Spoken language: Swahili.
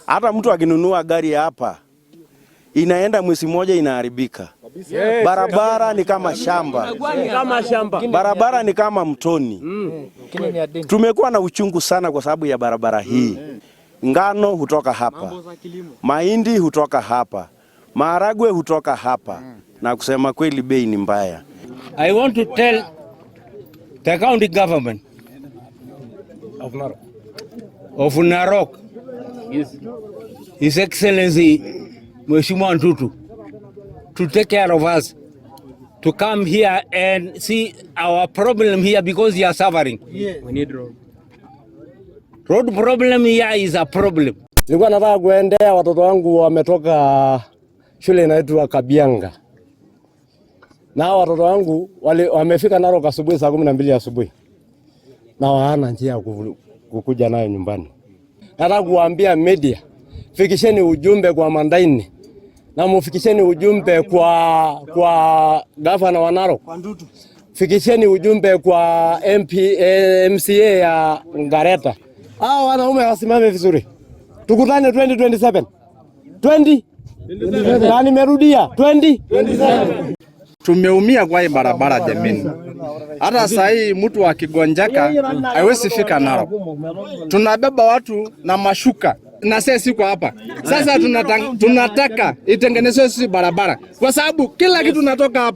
Hata mtu akinunua gari hapa inaenda mwezi mmoja inaharibika. Barabara ni kama shamba, barabara ni kama mtoni. Tumekuwa na uchungu sana kwa sababu ya barabara hii. Ngano hutoka hapa, mahindi hutoka hapa, maharagwe hutoka hapa, na kusema kweli bei ni mbaya. I want to tell the county government of Narok, His Excellency Mheshimiwa Ntutu, to take care of us, to come here and see our problem here because we are suffering. We need road. Road problem here is a problem. Nilikuwa nataka kuendea watoto wangu wametoka shule inaitwa Kabianga. Na watoto wangu wamefika Narok asubuhi saa 12 asubuhi. Na hawana njia ya kukuja nayo nyumbani. Nataka kuambia media, fikisheni ujumbe kwa Mandaini na mufikisheni ujumbe kwa gavana wa Narok. Fikisheni ujumbe kwa MP, MCA ya Ngareta. Hao wanaume wasimame vizuri. Tukutane 2027. 20? Na nimerudia 20? Tumeumia kwa hii barabara jameni. Hata saa hii mtu akigonjeka haiwezi fika Narok. Tunabeba watu na mashuka na sisi siko hapa sasa. Tunataka itengenezwe sisi barabara, kwa sababu kila kitu natoka hapa.